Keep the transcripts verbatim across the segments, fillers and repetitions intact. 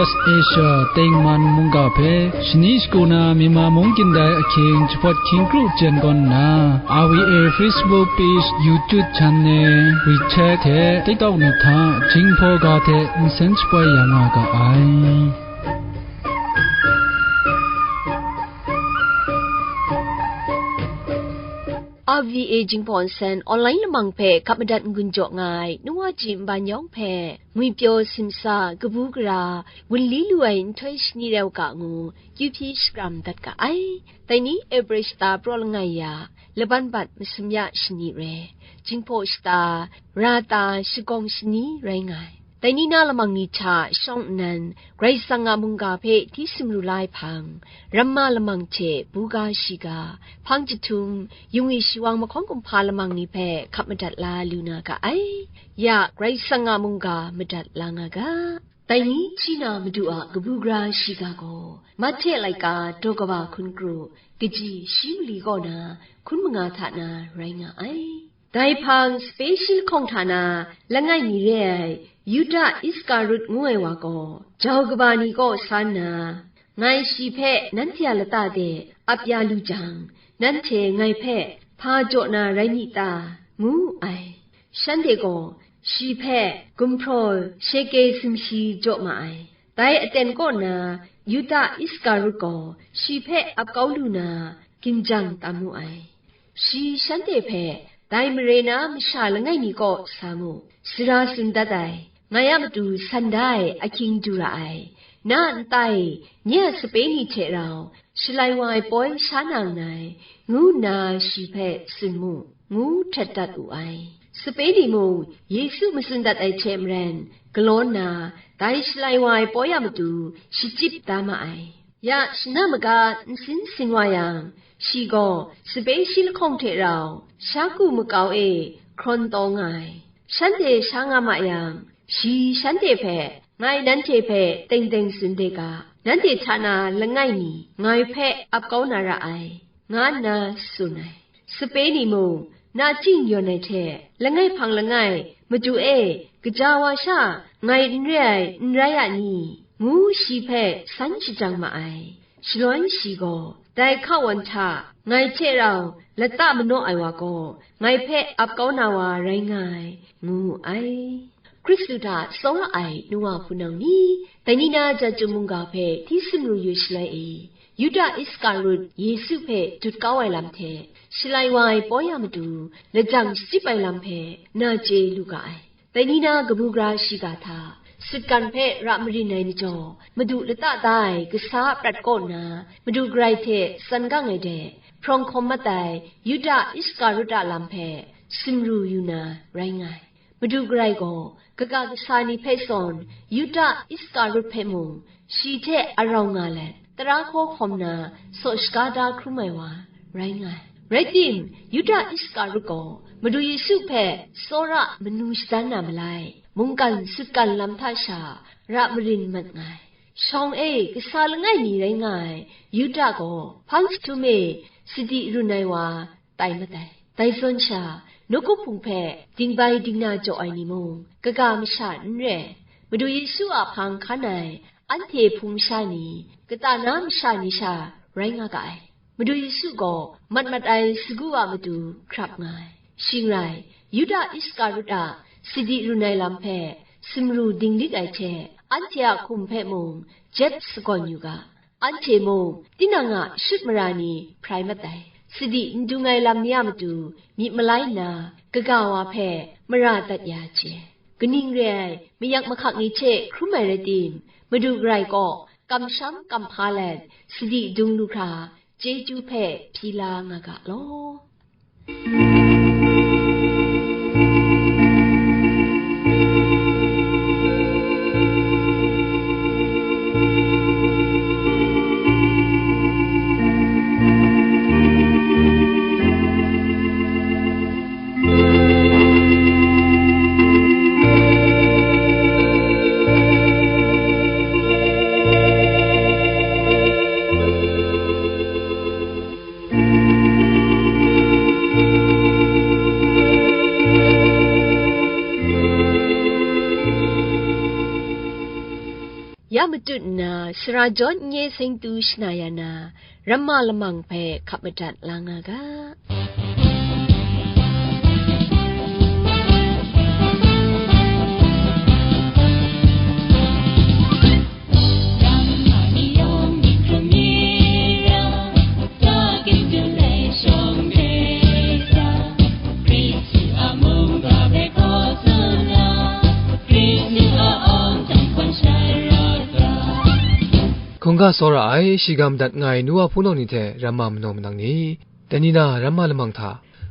Asia tengman mungga hpe shani shagu na Myanmar mung kyin dai ahkying jahpawt hkying kru jen gawn nna, R V A Facebook page, YouTube channel, WeChat hte TikTok myit hta Jinghpaw ga hte nsen shapoi ya nga ga ai. R V A Jinghpaw Nsen online lamang hpe hkap madat n-gun jaw nga ai, nu wa ji nban yawng hpe, ngwipyaw simsa, kabu gara, wunli lu ai nhtoi shani rau ga ngu, kyu hpyi shakram dat ga ai. Dai ni April shata praw langai ya, laban bat masum ya shani re, Jinghpaw shata, ra ta shagawng shani rai nga ai. Dai ni na lamang ni hta shawng nnan, Karai Kasang a mungga hpe hti sumru la ai hpang, ramma lamang hte buga shiga, hpang jahtum, yungwi shawang mahkawng kumhpa lamang ni hpe hkap madat la lu na ga ai. Ya, Karai Kasang a mungga madat la nga ga. Dai ni hti na Madu a kabu gara shiga gaw, Mahte laika daw kaba hkun kru, kaji shi mali kaw na hkun manga hta na rai nga ai. Dai hpang, sape shi lahkawng hta na langai mi re ai Yuda Iskarut ngu ai wa gaw, jau kaba ni kaw sa nna, "Ngai shi hpe nanhte a lata de ap ya lu jang, nanhte ngai hpe hpa jaw na rai myit ta?" ngu ai. Shanhte gaw shi hpe gumhpraw sheke sumshi jaw ma ai. Dai aten kaw na Yuda Iskarut gaw shi hpe ap kau lu na, ginjang tam mu ai. Shi shanhte hpe, "Dai mare na masha langai mi kaw sa mu, sara tsun dat ai, ngai a matu san da ai ahkying du ra ai, na nta e nye a sape ni hte rau shalai wa ai poi sha na nngai," ngu nna shi hpe tsun mu, ngu htet dat wu ai. Sape ni mung Yesu matsun dat ai hte maren, galaw nna dai shalai wa ai poi a matu shachyip da ma ai. Ya, shana maga nsin sin wa yang, shi gaw sape shi lahkawng hte rau sha ku makau e hkrawn taw nga ai. Shanhte sha nga ma yang, shi shanhte hpe, "Ngai nanhte hpe teng teng tsun de ga, nanhte hta na langai mi ngai hpe ap kau na ra ai," nga nna tsun ai. Sape ni mung, "Nachying yawn ai hte, langai hpang langai, Madu e, kaja wa sha ngai n re ai, n rai a ni?" ngu shi hpe san shajang ma ai. Shaloi shi gaw, "Dai hka wan hta, ngai hte rau lata manaw ai wa gaw, ngai hpe ap kau na wa rai nga ai," ngu wu ai. Hkristu hta tsawra ai nu wa hpunau ni, dai ni na Jahtum mungga hpe hti sumru yu shaloi e, Yuda Iskarut Yesu hpe dut kau ai lam hte, shalai wa ai poi a matu lajang shachyip ai lam hpe na chye lu ga ai. Dai ni na kabu gara shiga hta, sutgan hpe ra marin ai majaw, Madu lata da ai kasa a prat kaw nna, Madu karai hte tsan gang ai de, hprawng hkawm mat ai Yuda Iskarut a lam hpe sumru yu na rai nga ai. Madu karai gaw, kaga kasa ni hpe zawn, Yuda Iskarut hpe mung, shi hte a rau nga let, tara hkaw hkawm na, saw shaga da hkrum ai wa rai nga ai. Rai tim, Yuda Iskarut gaw Madu Yesu hpe tsawra manu shadan na malai, mungkan sutgan lam hta sha ra marin mat nga ai. Shawng e kasa langai mi rai nga ai Yuda gaw hpang jahtum e sadi run ai wa tai mat ai. Dai zawn sha, nawku hpung hpe dingbai dingna jaw ai ni mung, kaga masha n re. Madu Yesu a hpang hkan ai anhte hpung masha ni, kata na masha ni sha rai nga ga ai. Madu Yesu gaw mat mat ai sagu a matu hkrap nga ai. Shing rai, Yuda Iskarut a sadi run ai lam hpe sumru dinglik ai hte, anhte a hkum hpe mung jet sagawn yu ga. Anhte mung tinang a shut mara ni hprai mat ai. Sadi n dung ai lam ni a matu myit malai nna, kaga wa hpe mara dat ya ai hte, kaning re ai mayak mahkak ni hte hkrum ai rai tim, Madu karai kaw kamsham kamhpa let, sadi dung lu hkra, chyeju hpe hpyi la nga ga law. tut nna, sara jawn n-, nye seng tu shana ya na, ramma lamang hpe hkap madat la nga ga. Hkungga tsawra ai, shiga madat nga ai nu wa hpunau ni hte ramma manaw manang ni, dai ni na ramma lamang hta,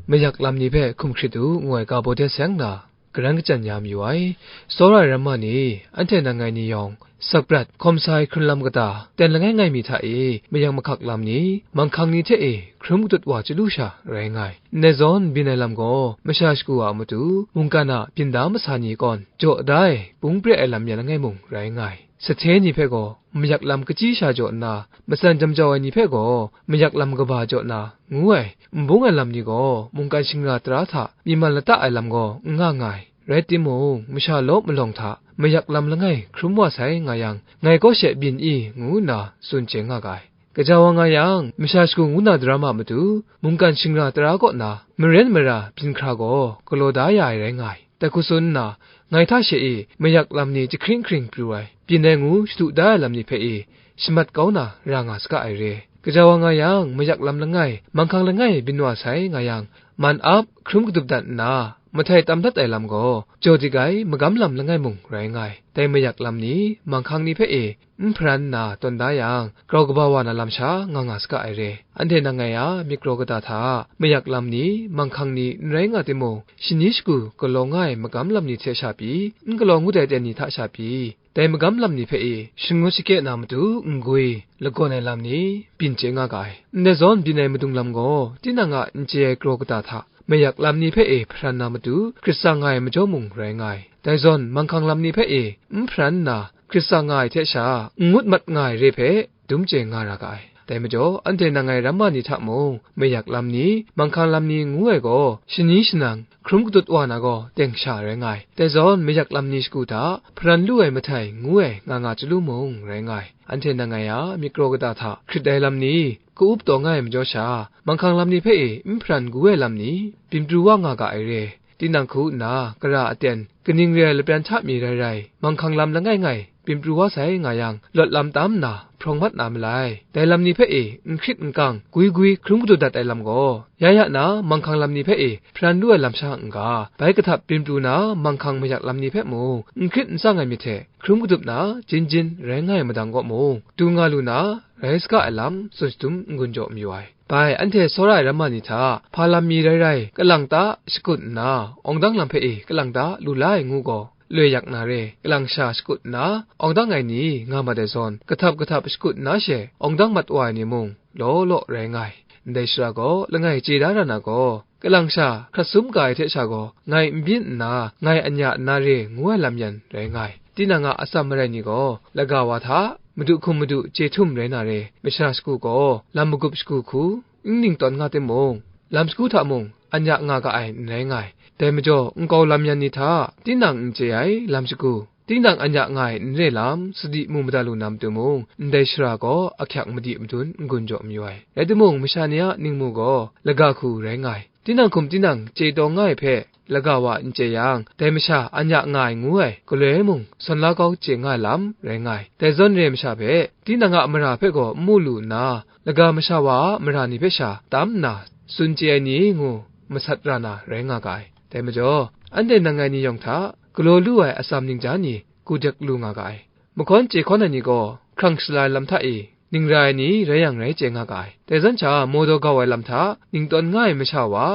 mayak lam ni hpe hkum hkrit u, ngu ai ga baw de seng na, karan kachyan ya mayu ai. Tsawra ai ramma ni, anhte nan ngai ni yawng, sakprat, hkawm sa ai hkrun lam kata, ten langai ngai mi hta e, mayang mahkak lam ni, manghkang ni hte e, hkrum kadut wa chyalu sha rai nga ai. Ndai zawn byin ai lam gaw, masha shagu a matu, mungkan a byin da masa ni kawn, jaw da ai, bung pre ai lam ya langai mung rai nga ai. Sahte ni hpe gaw, mayak lam kachyi sha jaw nna, matsan jamjau ai ni hpe gaw, mayak lam kaba jaw na, ngu ai, n bung ai lam ni gaw, mungkan shingra tara hta myi man lata ai lam gaw n nga nga ai. Rai timung, masha law malawng hta mayak lam langai hkrum wa sai nga yang, ngai kaw she byin i, ngu nna tsun chye nga ga ai. Gaja wa nga yang, masha shagu ngu na daram a matu, mungkan shingra tara kaw na maren mara byin hkra gaw galaw da ya ai rai nga ai. Dai hku tsun nna, ngai hta she e mayak lam ni jahkring hkring pru ai, byin ai ngu shadu da ai lam ni hpe e shamat kau na ra nga saga ai re. Gaja wa nga yang, mayak lam langai, manghkang langai byin wa sai nga yang, man ap, hkrum kadup dat nna, mahtai tam dat ai lam gaw, jaw dik ai magam lam langai mung rai nga ai. Dai mayak lam ni, manghkang ni hpe e n hparan nna tawn da yang, grau kaba wa na lam sha nga nga saga ai re. Anhte nan ngai a myit kraw kata hta, mayak lam ni, manghkang ni n rai nga timung, shani shagu galaw nga ai magam lam ni hte sha pyi, n galaw ngut ai ten ni hta sha pyi, dai magam lam ni hpe e shangut shakye na matu n-gwi lagawn ai lam ni byin chye nga ga ai. Ndai zawn byin ai madung lam gaw, tinang a n chye ai kraw kata hta, mayak lam ni hpe e hparan na matu, hkrit tsang nga ai majaw mung rai nga ai. Dai zawn, manghkang lam ni hpe e n hparan nna, hkrit tsang nga ai hte sha, n ngut mat nga ai re hpe, dum chye nga ra ga ai. Dai majaw, anhte nan ngai ramma ni hta mung, mayak lam ni, manghkang lam ni ngu ai gaw, shani shanang, hkrum kadut wa na gaw, teng sha rai nga ai. Dai zawn, mayak lam ni shagu hta, hparan lu ai mahtai ngu ai nga nga chyalu mung rai nga ai. Anhte nan ngai a myit kraw kata hta hkrit ai lam ni, ka-up taw nga ai majaw sha, manghkang lam ni hpe e n hparan gu ai lam ni, byin pru wa nga ga ai re. Tinang hku nna, kara aten, kaning re ai lapran hta mi rai rai, manghkang lam langai ngai, byin pru wa sai nga yang, lawt lam tam nna, hprawng mat na malai. Dai lam ni hpe e, n hkrit n kang, gwi gwi, hkrum kadu dat ai lam gaw, ya ya na, manghkang lam ni hpe e, hparan lu ai lam sha n-ga, bai kahtap byin pru na, manghkang mayak lam ni hpe mung, n hkrit n tsang ai myit hte, hkrum kadup na, jin jin rai nga ai madang kaw mung, du nga lu na, rai saga ai lam, tsun shatum n-gun jaw mayu ai. Bai, anhte tsawra ai ramma ni hta, hpa lam mi rai rai, kalang ta shakut nna, awng dang lam hpe e, kalang ta lu la ai ngu gaw, loi yak na re, kalang sha shakut nna, awng dang ai ni nga mat ai zawn, kahtap kahtap shakut nna she, awng dang mat wa ai ni mung, law law rai nga ai. Ndai shara gaw, langai chye da ra na gaw, kalang sha hkrat sum ga ai hte sha gaw, ngai n byin nna, ngai anya nna re ngu ai lam yan rai nga ai. Tinang a atsam marai ni gaw, laga wa hta, madu hkum madu chye htum rai na re, masha shagu gaw, lam magup shagu hku, n ning tawn nga timung, lam shagu hta mung, anya nga ga ai n rai nga ai. Dai majaw, nkau lam yan ni hta, tinang n chye ai lam shagu, tinang anya nga ai n re lam, sadi mu mada lu na matu mung, ndai shara gaw ahkyak madi madun n-gun jaw mayu ai. Rai timung, masha ni a ningmu gaw, laga hku rai nga ai. Tinang hkum tinang chye taw nga ai hpe, laga wa n chye yang, dai masha anya nga ai ngu ai, galoi mung, sawn la kau chye nga ai lam rai nga ai. Dai zawn re ai masha hpe, tinang a mara hpe gaw n mu lu nna, laga masha wa a mara ni hpe sha tam nna, tsun chye ai ni ngu, masat ra na rai nga ga ai. Dai majaw, anhte nan ngai ni yawng hta, galaw lu ai atsam ningja ni, ku dek lu nga ga ai. Mahkawn chye hkawn ai ni gaw, hkrang shala ai lam hta e, ning ra ai ni rai yang rai chye nga ga ai. Dai zawn sha, maw daw gau ai lam hta, ning tawn nga ai masha wa,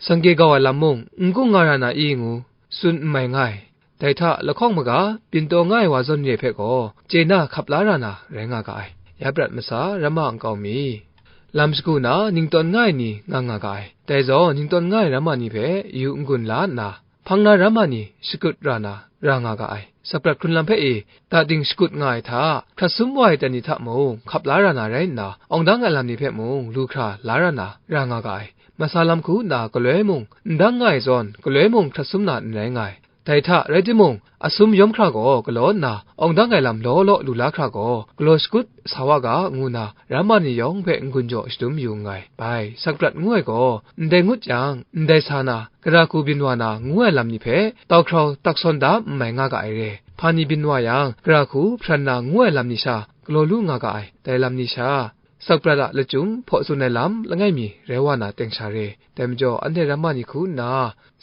sangke gau ai lam mung, n kung nga ra na i ngu, tsun n mai nga ai. Dai hta lahkawng maga, byin taw nga ai wa zawn re hpe gaw, chye na hkap la ra na rai nga ga ai. Ya prat masa, ramma nkau mi, lam shagu na ning tawn nga ai ni nga nga ga ai. Dai zawn, ning tawn nga ai ramma ni hpe yu n-gun la nna, hpang na ramma ni shakut ra na, ra nga ga ai. Saprat hkrun lam hpe e, dating shakut nga ai hta, hkrat sum wa ai ten ni hta mung, hkap la ra na rai nna, awng dang ai lam ni hpe mung, lu hkra la ra na, ra nga ga ai. Masa lam hku nna galoi mung, n dang nga ai zawn, galoi mung hkrat sum na n rai nga ai. Dai hta rai timung, asum yawm hkra gaw galaw nna, awng dang ai lam law law lu la hkra gaw, galaw shakut sa wa ga, ngu nna ramma ni yawng hpe n-gun jaw shadum yu nngai. Bai, sakprat ngu ai gaw, ndai ngut yang, ndai sa na, gara hku byin wa na ngu ai lam ni hpe, tau hkrau tak sawn da n mai nga ga ai re. Hpa ni byin wa yang, gara hku hpran na ngu ai lam ni sha, galaw lu nga ga ai. Dai lam ni sha, sakprat a lachyum hpaw tsun ai lam langai mi rai wa na teng sha re. Dai majaw, anhte ramma ni hku nna,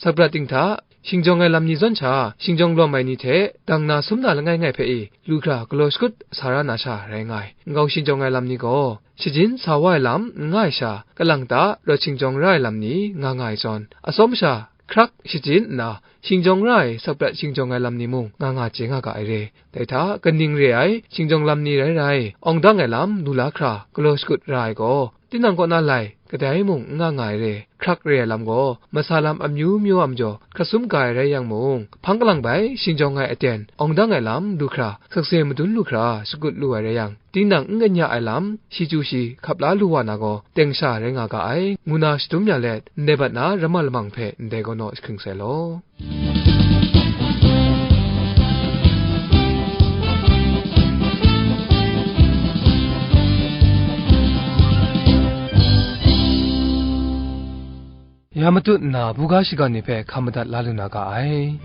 sakprat ting hta, shingjawng ai lam ni zawn sha, shingjawng lawm ai ni hte dang na sum na langai ngai hpe e, lu hkra galaw shakut sa ra na sha rai nga ai. Nkau shingjawng ai lam ni gaw, shajin sa wa ai lam n nga ai sha, kalang ta rawt shingjawng ra ai lam ni nga nga ai zawn, atsawm sha hkrak shajin nna, shingjawng ra ai sakprat shingjawng ai lam ni mung nga nga chye nga ga ai re. Dai hta, kaning re ai shingjawng lam ni rai rai, awng dang ai lam lu la hkra galaw shakut ra ai gaw, tinang kaw na lai, kadai mung n nga nga ai re. Hkrak re ai lam gaw, masa lam amyu myu a majaw hkrat sum ga ai rai yang mung, hpang kalang bai shingjawng ai aten, awng dang ai lam lu hkra, sakse madun lu hkra shakut lu ai rai yang, tinang n kanya ai lam, shi chyu shi hkap la lu wa na gaw, teng sha rai nga ga ai, ngu na shadum ya let, ndai bat na ramma lamang hpe ndai gaw naw jahkring sai law. Ya matut nna, buga shiga ni hpe hkam madat la lu na ga ai.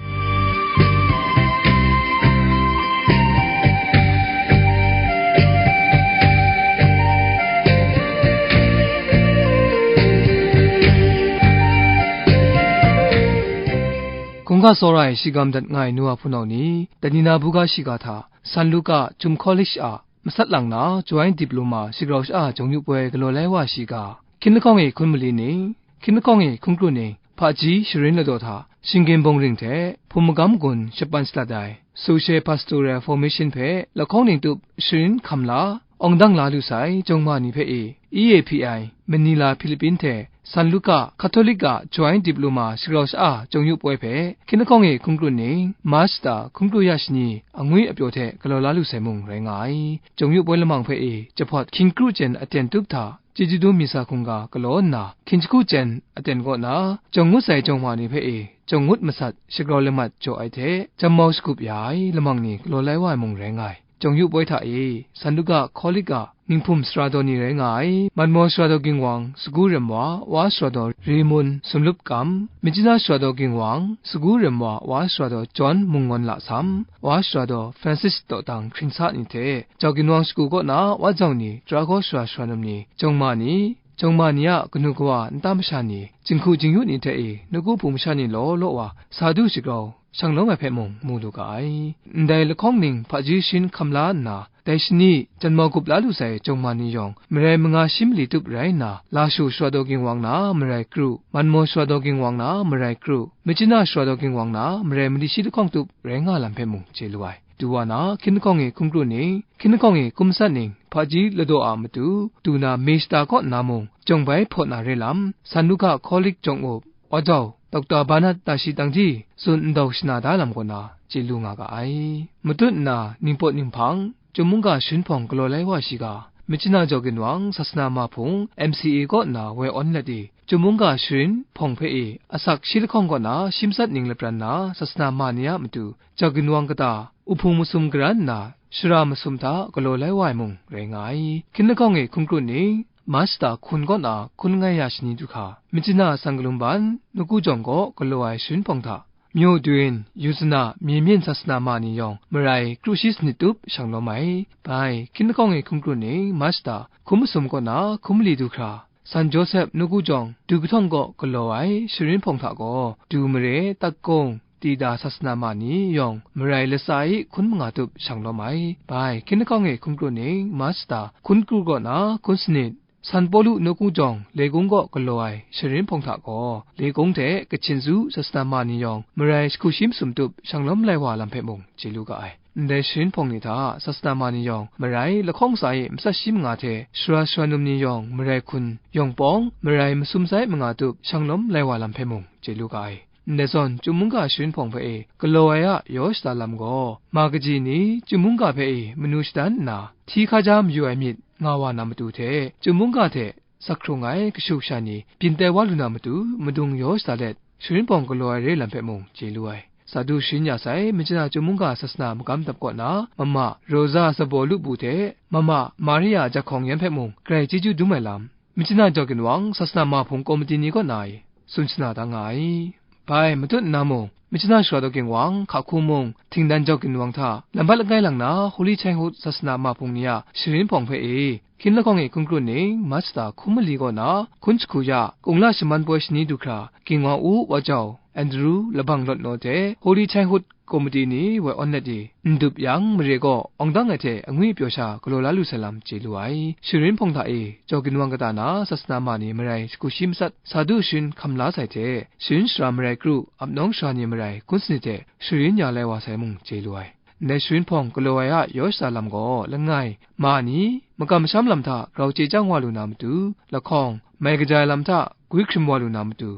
Hkungga tsawra ai shiga madat nga ai nu wa hpunau ni, Danina buga shiga hta, San Luka Chyum College a masat lang na, Joint Diploma shagrau sha-a jawng yu poi galaw lai wa shiga, hkying lahkawng e hkun mali ning, hkying lahkawng e hkun kru ning, hpaji sharin ladaw hta, shinggyim bawng ring hte, hpung magam gun shapan shalat ai, Social Pastoral Formation hpe lahkawng ning tup sharin hkam la, awng dang la lu sai, jawng ma ni hpe e, E A P I, Manila, Philippine hte San Luka, Catholic a Joint Diploma shagrau sha-a jawng yu poi hpe, hkying lahkawng e hkun kru ning, March ta hkun kru ya shani, angwi apyaw hte galaw la lu sai mung rai nga ai. Jawng yu poi lamang hpe e, jahpawt hkying kru jen aten tup hta, chyeju dum misa hkungga galaw nna, hkying jahku jen aten kaw na, jawng ngut sai jawng ma ni hpe e, jawng ngut masat shagrau lamat jaw ai hte, jammau shagup ya ai lamang ni galaw lai wa ai mung rai nga ai. Jawng yu poi hta e, San Luka College a ninghpum sara daw ni rai nga ai, Manmaw Sara Daw Ginwang, Sagu Remwa, Wa Sara Daw Rimun, Sumlup Kam, Myitkyina Sara Daw Ginwang, Sagu Remwa, Wa Sara Daw John Mungwan Lasam, Wa Sara Daw Francis Dawtang Hkringsa ni hte, Jau Ginwang Shagu kaw na Wa Jau ni, Tara Gaw Sara Sara Num ni, jawng ma ni, jawng ma ni a kanu kawa nta masha ni, jinghku jingyu ni hte e, nawku hpung masha ni law law wa, sa du shagrau, shang lawm ai hpe mung mu lu ga ai. Ndai lahkawng ning hpaji sharin hkam la nna, dai shani, janmau gup la lu sai jawng ma ni yawng, marai manga shi mali tup rai nna, Lashu Sara Daw Ginwang na marai kru, Manmaw Sara Daw Ginwang na marai kru, Myitkyina Sara Daw Ginwang na marai mali shi lahkawng tup rai nga lam hpe mung chye lu ai. Du wa na, hkying lahkawng e hkun kru ning, hkying lahkawng e hkum masat ning, hpaji ladaw a matu, du na May shata kaw nna mung, jawng bai hpaw na re lam, San Luka College jawng up, Wa Jau, Dokta Bernard Tashi Tangji, tsun ndau shana da lam kaw na, chye lu nga ga ai. Matut nna, ningpawt ninghpang, Chyum mungga sharin hpawng galaw lai wa shiga, Myitkyina Jau Ginwang Sasana Ma Hpung, M C A kaw nna woi awn let e, Chyum mungga sharin hpawng hpe e, asak shi lahkawng kaw na shi matsat ning lapran na, Sasana ma ni a matu, Jau Ginwang kata, uhpung masum garan nna, shara masum hta galaw lai wa ai mung rai nga ai. Hkying lahkawng e hkun kru ning, March ta hkun kaw na hkun langai ya shani du hkra, Myitkyina Sanggalumban, Nawku Jawng kaw galaw ai sharin hpawng hta, Myo Dun, Yuzana, Mye Myin Sasana ma ni yawng marai kru shi sanit tup shang lawm ai. Bai, hkying lahkawng e hkun kru ning, March ta hkun masum kaw na hkun mali du hkra, San Josep Nawku Jawng, Du Kahtawng kaw galaw ai sharin hpawng hta gaw, Du Mare, Tat Kung, Tida Sasana ma ni yawng marai latsa e hkun manga tup shang lawm ai. Bai, hkying lahkawng e hkun kru ning, March ta hkun kru kaw na hkun sanit, San Pawlu Nawku Jawng, Legung kaw galaw ai sharin hpawng hta gaw, Legung hte Kachin Zu Sasana ma ni yawng marai jahku shi masum tup shang lawm lai wa lam hpe mung chye lu ga ai. Ndai sharin hpawng ni hta, Sasana ma ni yawng marai lahkawng tsa e matsat shi manga hte, shara shara num ni yawng marai hkun yawng pawng, marai masum tsa e manga tup shang lawm lai wa lam hpe mung chye lu ga ai. Ndai zawn, Chyum mungga sharin hpawng hpe e galaw ai a yaw shada lam gaw, ma kaji ni Chyum mungga hpe e manu shadan nna, hti hkaja mayu ai myit nga wa na matu hte, Chyum mungga hte sak hkrung ai kashu kasha ni byin tai wa lu na matu, madung yaw shada let, sharin hpawng galaw ai re lam hpe mung chye lu ai. sa du sharin ya sai, Myitkyina Chyum mungga sasana magam dap kaw na, mama Rosa Zabaw Lupu hte mama Maria Jahkawng yan hpe mung grai chyeju dum ai lam, Myitkyina Jaw Ginwang sasana mahpung komiti ni kaw na e tsun shana da nga ai. Bai matut nna mung, Myitkyina Shara Daw Ginwang, Hkahku mung, Tingdan Jaw Ginwang hta lam bat langai lang na, Holy Childhood sasana mahpung ni a sharin hpawng hpe e, Hkying lahkawng e hkun kru ning, Machta hkum mali kaw na, hkun jahku ya, Kungla shaman poi shani du hkra, Ginwang U Wa Jau, Andrew, Labang Lawt Naw hte Holy Childhood komiti ni woi awn let i, n dup yang, mare kaw awng dang ai hte angwi pyaw sha galaw la lu sai lam chye lu ai. Sharin hpawng hta e, Jaw Ginwang kata na sasana ma ni marai shagu shi matsat sa du sharin hkam la sai hte, sharin shara marai kru, ap nawng shara ni marai gun sanit hte sharin ya lai wa sai mung chye lu ai. Ndai sharin hpawng galaw ai a yaw shada lam gaw, langai, ma ni, makam masham lam hta grau chye chyang wa lu na matu, lahkawng, mai kaja ai lam hta gwi hkrim wa lu na matu,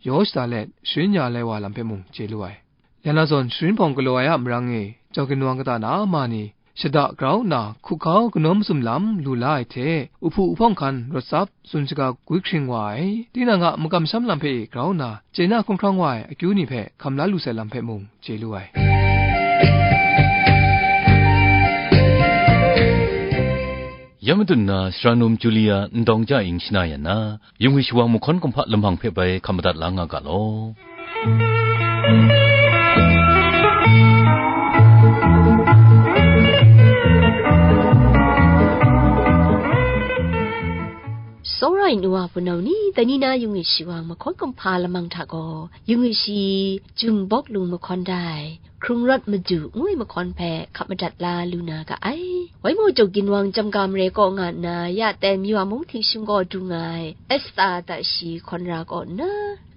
yaw shada let sharin ya lai wa lam hpe mung chye lu ai. Ya na zawn, sharin hpawng galaw ai a marang e, Jaw Ginwang kata na ma ni, shada grau nna hkuhkau kanawn mazum lam lu la ai hte, uhpu uhpawng hkan rawt tsap, tsun shaga gwi hkring wa ai, tinang a makam masham lam hpe e grau nna, chye na hkunghrang wa ai akyu ni hpe hkam la lu sai lam hpe mung chye lu ai. Ya madun na, Sara Num Julia Ndawng Ja Ing shana yan na, Yung Wi Shawang mahkawn kumhpa lamang hpe bai hkam madat la nga ga law. Tsawra ai nu wa hpunau ni, dai ni na Yung Wi Shawang mahkawn kumhpa lamang hta gaw, Yung Wi Shi Jungbawk Lung mahkawn dai, Hkrung Rawt Madu ngu ai mahkawn hpe hkap madat la lu na ga ai. Waimaw Jaw Ginwang Jamga mare kaw nga nna, ya ten Miwa mung htingshung gaw du nga ai, Esta Dashi hkawn ra kaw nna,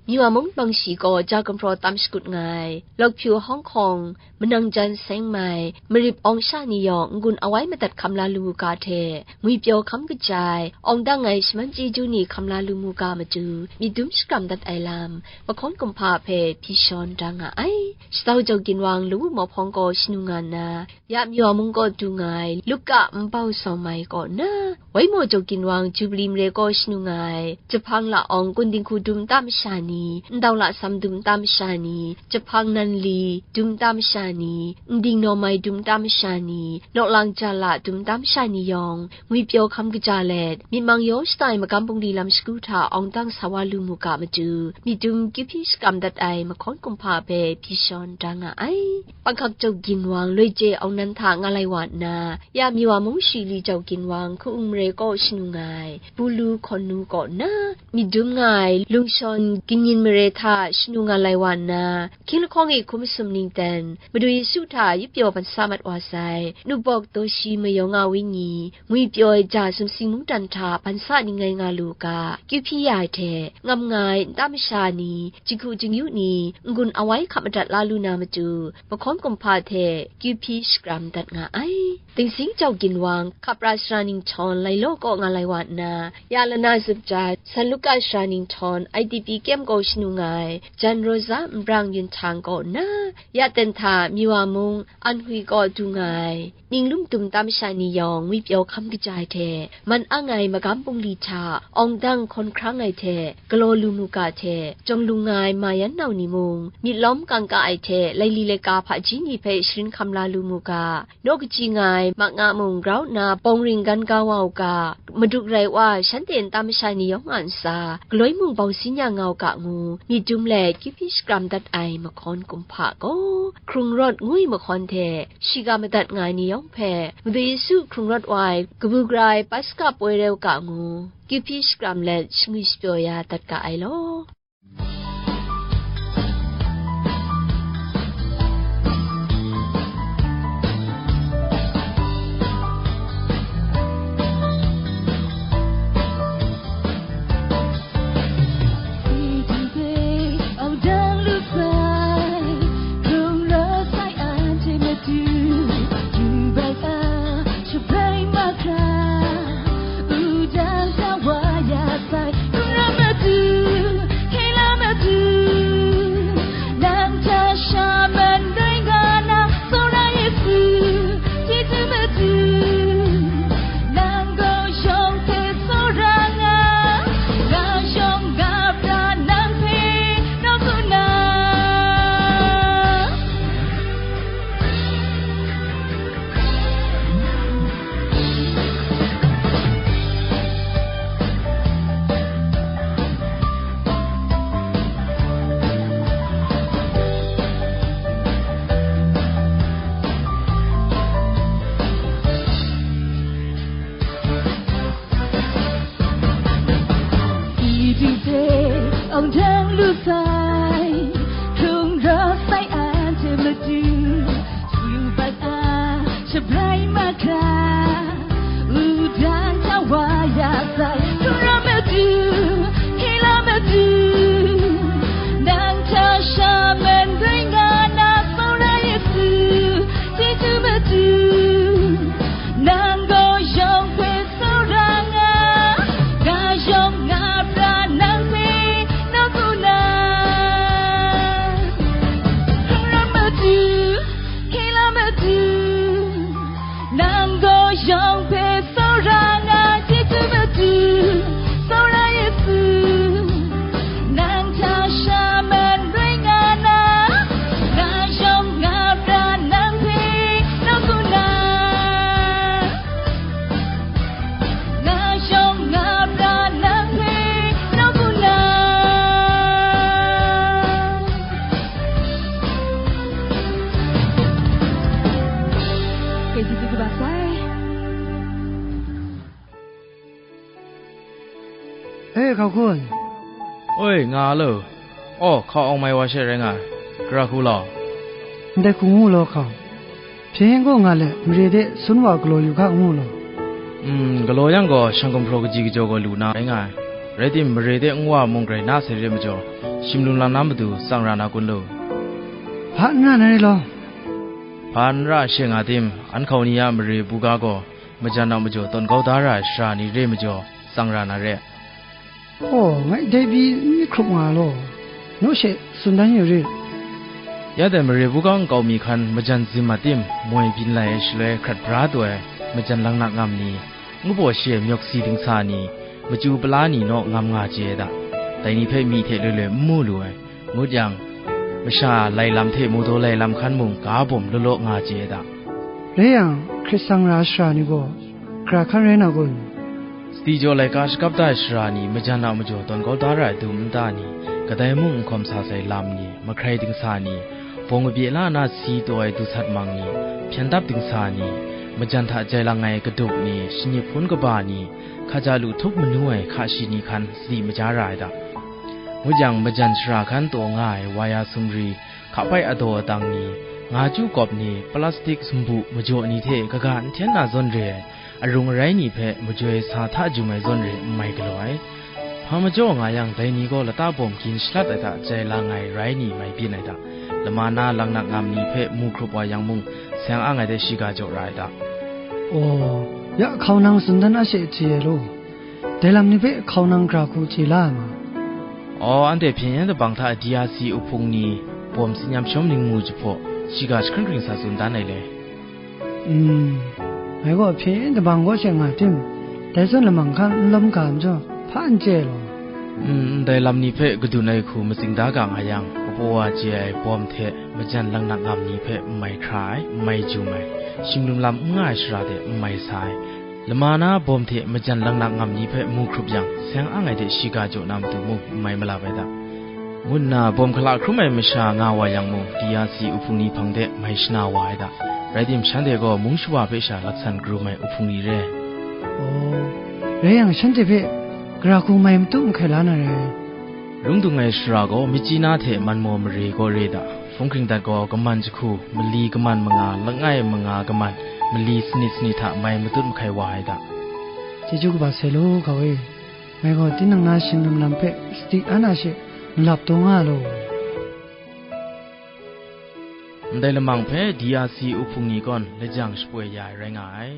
Miwa mung bang shi gaw ja gumhpraw tam shakut nga ai, Lawkpyu Hawng Hkawng, Manang Jan Seng Mai, Marip Awng Sha ni yawng n-gun awai madat hkam la lu mu ga hte, ngwipyaw hkam kaja ai, awng dang ai shaman chyeju ni hkam la lu mu ga matu, myit dum shakram dat ai lam, mahkawn kumhpa hpe hpyi shawn da nga ai. Shadau Jaw Ginwang lawu mawhpawng gaw shanu nga nna, ya Miwa mung kaw du nga ai, Luka Npau Sawm Mai kaw nna, Waimaw Jaw Ginwang Jubili mare kaw shanu nga ai, Jahpang La Awng Kun Dinghku dum nta masha ni, Ndau La Sam dum nta masha ni, Jahpang Nan Li dum nta masha ni, Nding Naw Mai dum nta masha ni, Nawk Lang Ja La dum nta masha ni yawng, ngwipyaw hkam kaja let, myit mang yaw shada ai magam bungli lam shagu hta awng dang sa wa lu mu ga matu, myit dum kyu hpyi shakram dat ai mahkawn kumhpa hpe hpyi shawn da nga ai. Panghkak Jaw Ginwang loi chye awng nan hta nga lai wa nna, ya Miwa mung Shili Jaw Ginwang Hku-ung mare kaw shanu nga ai, Bulu hkawn nu kaw nna, myit dum nga ai, Lungshawn Kanyin mare hta shanu nga lai wa nna, Hkying lahkawng e hkum masum ningten, Madu Yesu hta yupyaw ban sa mat wa sai, Nubawk Daw Shi Mayawng a Wenyi, ngwipyaw ai ja sumsing mungdan hta ban sa ning ngai nga lu ga, kyu hpyi ya ai hte, ngam nga ai nta masha ni, jinghku jingyu ni, n-gun awai hkap madat la lu na matu, mahkawn kumhpa hte kyu hpyi shakram dat nga ai. Dingsing Jaw Ginwang, Hkapra Sara Ninghtawng, Lailaw kaw nga lai wa nna, ya Lana Zup Ja, San Luka Sara Ninghtawng, I D P kyem gaw shanu nga ai, Jan Rosa Nbrang Yun Htang kaw nna, ya ten hta Miwa mung, Anhui kaw du nga ai, Ninglum dum nta masha ni yawng ngwipyaw hkam kaja ai hte, man ang ai magam bungli hta, awng dang hkawn hkrang ai hte, galaw lu mu ga hte, jawng lung nga ai ma yan nau ni mung, myit lawm kangka ai hte, laili laika hpaji ni hpe sharin hkam la lu mu ga, naw kaji nga ai mak nga mung grau nna bawng ring gan ga wa u ga, maduk rai wa, shanhte nta masha ni yawng a ntsa, galoi mung bawng sin ya nga u ga ngu, myit dum let kyu hpyi shakram dat ai mahkawn kumhpa gaw, Hkrung Rawt ngu ai mahkawn hte shiga madat nga ai ni yawng hpe, Madu Yesu hkrung rawt wa ai kabu gara ai Paska poi rai u ga ngu, kyu hpyi shakram let shangwi shapyaw ya dat ga ai law. Dang lu sai, hkrung rawt sai anhte matu, yu bat a, shabrai mahkra, wudang hta wa ya sai, hkrung rawt matu, hkye la matu, nang hta sha man doi nga na, Tsawra Yesu, chyeju matu, nang gaw yawng hpe Tsawra nga, nga yawng nga pra nang hpe nawku na. Hkrung rawt matu, hkye la matu, nang gaw yawng hpe Tsawra nga, chyeju matu, Tsawra Yesu, nang hta sha man doi nga na, nga yawng nga pra nang hpe nawku na. Nga shawng nga pra nang hpe nawku na. Kei sisi kaba sai. E, hkau hkun. Oi, nga lo. Aw, hkau awng mai wa she rai nga ai. Gara hku law. Ndai hku ngu law hkau. Hpyen gaw nga let, mare de sun wa galaw yu hka ngu law. Mm, galaw yang gaw, shang gumhpraw kaji kajaw gaw lu na rai nga ai. Rai tim, mare de nwa mung grai na sai re majaw, shim lum lam na matu tsang ra na kun lu. Hpa n ra na re law. Hpa n ra she nga tim, an hkau ni a mare buga gaw, majan a majaw tawn kau da ra ai sara ni re majaw, tsang ra na re. Aw, ngai dai pyi n myit hkrup nga law, naw she tsun dan yu rit. Ya dai mare buga nkau mi hkan majan zim mat tim, moi byin lai ai shaloi hkrat bra taw ai majan langnak ngam ni, ngu baw shi ai myawk si dingsa ni, machyu pala ni naw ngam nga chye ai da. Dai ni hpe myi hte loi loi n mu lu ai. Ngut yang, masha lai lam hte mawdaw lai lam hkan mung ga bawm law law nga chye ai da. Rai yang, hkrit tsang ra ai sara ni gaw, gara hkan rai na kun? Sadi jaw laika shakap da ai sara ni, majan a majaw tawn kau da ra ai dum nta ni, kadai mung n hkawm sa sai lam ni, mahkrai dingsa ni, bawng kabye la na si taw ai dusat mang ni, hpyen dap dingsa ni, majan hta jai lang ai kaduk ni, shanyi hpun kaba ni, hkaja lu htup manu ai hka shi ni hkan sadi maja ra ai da. Ngut yang, majan shara hkan taw nga ai waya sumri, hkapai adaw adang ni, nga chyu kawp ni, plastik sumbu majaw ni hte kaga n hten na zawn re ai, arung arai ni hpe majoi sa hta jum ai zawn re n mai galaw ai. Hpa majaw nga yang, dai ni gaw lata bawm gin shalat ai hta jai lang ai rai ni mai byin ai da. Lama na langnak ngam ni hpe mu hkrup wa yang mung, seng ang ai de shiga jaw ra ai da. Aw, ya hkau nang tsun dan a she chye ai law. Dai lam ni hpe hkau nang gara hku chye la ai ma? Aw, anhte hpyen yen dabang hta D R C uhpung ni bawm tsin yam shawm ningmu jahpaw, shiga jahkring kring sa tsun dan ai le. Mm, ngai gaw hpyen yen dabang kaw she nga tim, dai zawn lamang hkan n lawm ga majaw, hpa n chye ai law. Mm, ndai lam ni hpe kadun ai hku matsing da ga nga yang, kapaw wa chye ai bawm hte majan langnak ngam ni hpe n mai hkra ai, n mai jum ai, shim lum lam n nga ai sara de n mai sa ai, lama na bawm hte majan langnak ngam ni hpe mu hkrup yang, seng ang ai de shiga jaw na matu mung n mai malap ai da, ngu nna bawm hkala hkrum ai masha nga wa yang mung, D R C uhpung ni hpang de mai shana wa ai da. Rai tim, shanhte gaw mung shawa hpe sha laksan karum ai uhpung ni re. Aw, rai yang, shanhte hpe gara hku mai matu mahkai la na re. Lung dung ai sara gaw, Myitkyina hte Manmaw mare kaw re da. Hpung hkring dat gaw, kaman jahku, mali kaman manga, langai manga kaman, mali sanit sanit hta mai matut mahkai wa ai da. Chyeju kaba sai law, hkau e. Ngai gaw tinang na shim lum lam hpe sadi an a she, malap taw nga law. Ndai lamang hpe D R C uhpung ni kawn lajang shapoi ya ai rai nga ai.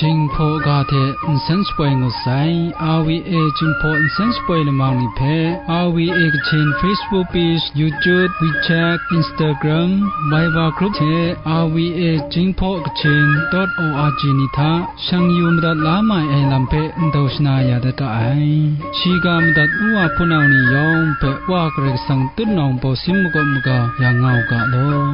Jinghpaw ga hte nsen shapoi ngut sai. R V A Jinghpaw nsen shapoi lamang ni hpe R V A Kachin Facebook page, YouTube, WeChat, Instagram, Viber group hte R V A Jinghpaw Kachin dot O R G ni hta shang yu madat la mai ai lam hpe ndau shana ya dat ga ai. Shiga madat u wa hpunau ni yawng hpe Wa Karai Kasang tutnawng bawsin makawp maga ya nga u ga law.